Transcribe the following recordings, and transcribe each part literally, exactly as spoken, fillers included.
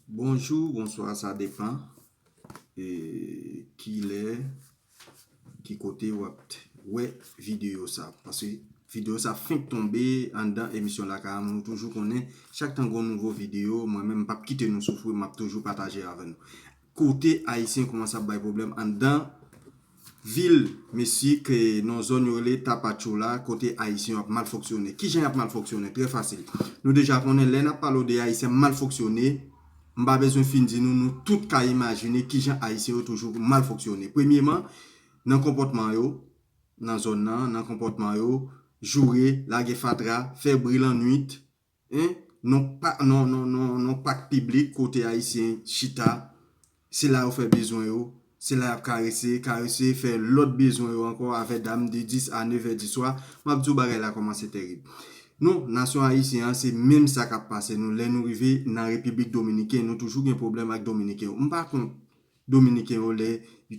Bonjou, bonswa, sa depann, e, kilè, ki kote w ap t-, wè videyo sa. Paske videyo sa fenk tonbe anndan emisyon Lakay Mwen. Nou toujou konnen, chak tan gon nouvo videyo, mwen menm m p ap kite nou soufri, m ap toujou pataje avè nou. Kote Ayisyen kòmanse ap bay pwoblèm anndan vil Mesik, e, nan zòn yo rele Tapachula, kote Ayisyen yo ap mal fonksyone. Kijan y ap mal fonksyone? Trè fasil. Nou deja konnen, lè n ap pale w de Ayisyen mal fonksyone, m pa bezwen fin di nou, nou tout ka imajine kijan Ayisyen yo toujou mal fonksyone. Premyeman, nan konpòtman yo, nan zòn nan, nan konpòtman yo, joure, lage fatra, fè bri lannwit, en, nan pa-, nan, nan, nan, nan pak piblik kote Ayisyen chita, se la yo fè bezwen yo, se la y ap karese, karese, fè lòt bezwen yo ankò avè dam de dis a nevè di swa. M ap di w bagay la kòmanse tèrib. Non, nasyon ayisyen an, se menm sa k ap pase nou lè nou rive nan Repiblik Dominiken, nou toujou gen pwoblèm ak Dominiken yo. M pa kont Dominiken yo lè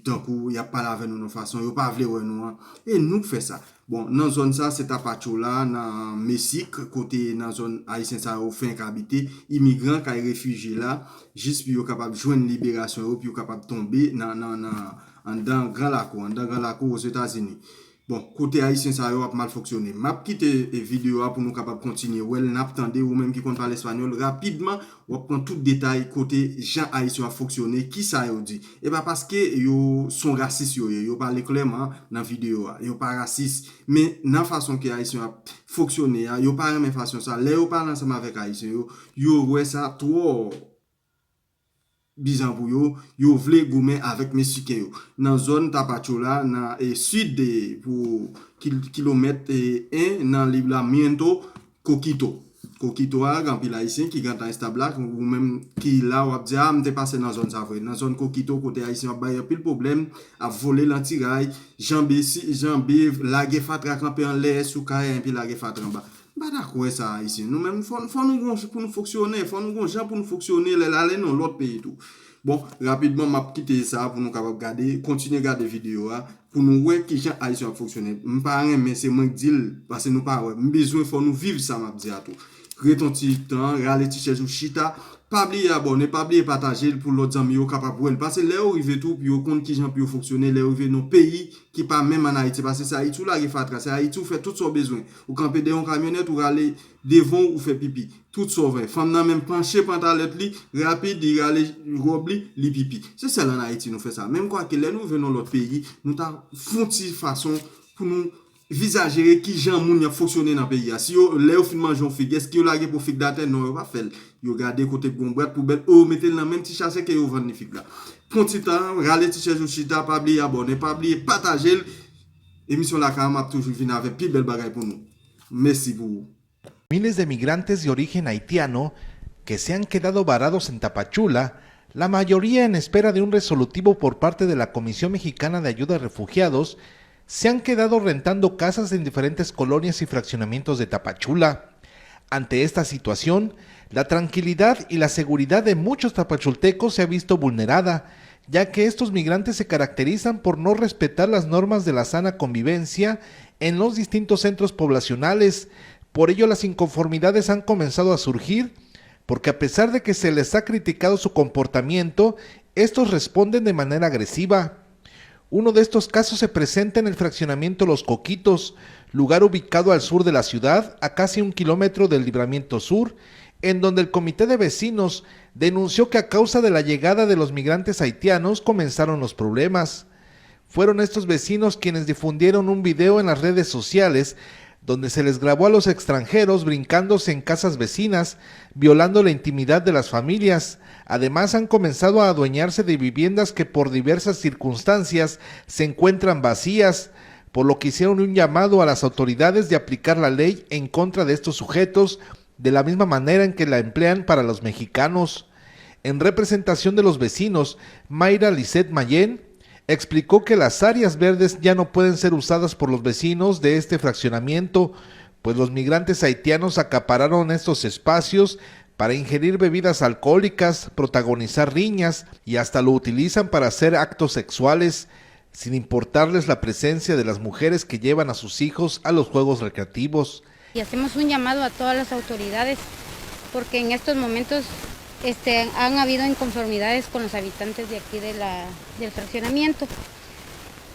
tankou y ap pale avè nou nan fason yo pa vle wè nou an. E nou k fè sa. Bon, nan zòn sa, se Tapachula, nan Mesik, kote nan zòn ayisyen sa yo fenk abite, imigran kay refijye la, jis pou yo kapab jwenn liberasyon yo, pou yo kapab tonbe nan, nan, nan, anndan Gran Lakou, anndan Gran Lakou Ozetazini. Bon, kote ayisyen sa yo ap mal fonksyone. M ap kite, e, videyo a pou nou kapab kontinye wè l, n ap tande, ou menm ki konn pale espanyòl, rapidman, w ap pran tout detay kote jan ayisyen ap fonksyone, kisa yo di. E pa paske yo s on rasis yo ye, yo pale klèman nan videyo a, yo pa rasis. Men nan fason ke ayisyen ap fonksyone a, yo pa renmen fason sa. Lè yo pale ansanm avèk ayisyen yo, yo wè sa twò bizan pou yo, yo vle goumen avèk Mesiken yo. Nan zòn Tapachula, nan, e, sid, e, pou kil-, kilomèt, e, en nan Libramiento, Kokito. Kokito a, gen anpil ayisyen ki gentan estab la, ou menm ki la, w ap di, a, m te pase nan zòn sa vre. Nan zòn Kokito, kote ayisyen ap bay anpil pwoblèm, ap vole nan tiray, janbe si, janbe, lage fatra kanpe anlè sou kay, epi lage fatra anba. M pa dakò wè sa, ayisyen. Nou menm, fò, fò nou gon jan pou nou fonksyone, fò nou gon jan pou nou fonksyone, lè l ale nan lòt peyi tou. Bon, rapidman, m ap kite sa pou nou kapab gade, kontinye gade videyo a, pou nou wè kijan ayisyen ap fonksyone. M pa renmen, se mwen k di l, paske nou pa wè. M bezwen fò nou viv sa m ap di a tou. Ret on ti tan, rale ti chèz ou chita. Pa bliye abòne, pa bliye pataje l pou lòt zanmi yo kapab wè l. Paske lè yo rive tou, pou yo konn kijan pou yo fonksyone, lè yo rive nan peyi ki pa menm ann Ayiti, paske se Ayiti ou lage fatra, se Ayiti ou fè tout sa w bezwen. Ou kanpe dèyè yon kamyonèt, ou rale devan w, ou fè pipi. Tout sa w vle. Fanm nan menm panche pantalèt li, rapid, li rale wòb li, li pipi. Se sèl ann Ayiti nou fè sa. Men m kwè ke lè nou rive nan lòt peyi, nou ta fè on ti fason pou nou vizajere kijan moun y ap fonksyone nan peyi a. Si yo, lè yo fin manje yon fig, èske yo lage po fig la atè? Non, yo pa fè l. Yo gade kote k gen yon bwat poubèl, yo mete l nan menm ti sachè ke yo vann li fig la. Pran ti tan, rale ti chèz ou chita, pa bliye abòne, pa bliye pataje l. Emisyon Lakay Mwen ap toujou vin avèk pi bèl bagay pou nou. Mèsi pou ou. Miles de migrantes de origen haitiano que se han quedado varados en Tapachula, la mayoría en espera de un resolutivo por parte de la Comisión Mexicana de Ayuda a Refugiados, se han quedado rentando casas en diferentes colonias y fraccionamientos de Tapachula. Ante esta situación, la tranquilidad y la seguridad de muchos tapachultecos se ha visto vulnerada, ya que estos migrantes se caracterizan por no respetar las normas de la sana convivencia en los distintos centros poblacionales. Por ello, las inconformidades han comenzado a surgir, porque a pesar de que se les ha criticado su comportamiento, estos responden de manera agresiva. Uno de estos casos se presenta en el fraccionamiento Los Coquitos, lugar ubicado al sur de la ciudad, a casi un kilómetro del Libramiento Sur, en donde el Comité de Vecinos denunció que a causa de la llegada de los migrantes haitianos comenzaron los problemas. Fueron estos vecinos quienes difundieron un video en las redes sociales donde se les grabó a los extranjeros brincándose en casas vecinas, violando la intimidad de las familias. Además, han comenzado a adueñarse de viviendas que por diversas circunstancias se encuentran vacías, por lo que hicieron un llamado a las autoridades de aplicar la ley en contra de estos sujetos de la misma manera en que la emplean para los mexicanos. En representación de los vecinos, Mayra Lisset Mayén explicó que las áreas verdes ya no pueden ser usadas por los vecinos de este fraccionamiento, pues los migrantes haitianos acapararon estos espacios para ingerir bebidas alcohólicas, protagonizar riñas y hasta lo utilizan para hacer actos sexuales, sin importarles la presencia de las mujeres que llevan a sus hijos a los juegos recreativos. Y hacemos un llamado a todas las autoridades, porque en estos momentos Este, han habido inconformidades con los habitantes de aquí de la, del fraccionamiento.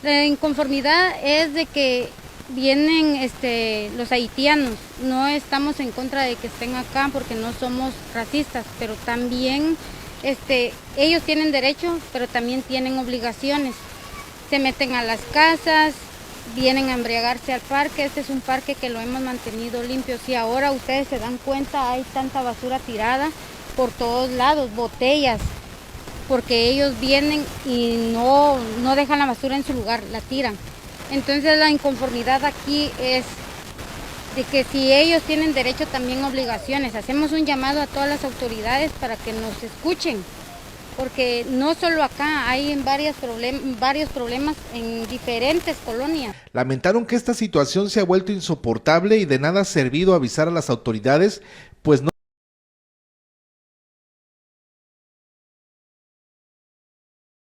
La inconformidad es de que vienen este, los haitianos. No estamos en contra de que estén acá porque no somos racistas, pero también este, ellos tienen derechos, pero también tienen obligaciones. Se meten a las casas, vienen a embriagarse al parque. Este es un parque que lo hemos mantenido limpio. Si ahora ustedes se dan cuenta, hay tanta basura tirada por todos lados, botellas, porque ellos vienen y no, no dejan la basura en su lugar, la tiran. Entonces la inconformidad aquí es de que si ellos tienen derecho, también obligaciones. Hacemos un llamado a todas las autoridades para que nos escuchen, porque no solo acá, hay en varias problem- varios problemas en diferentes colonias. Lamentaron que esta situación se ha vuelto insoportable y de nada ha servido avisar a las autoridades, pues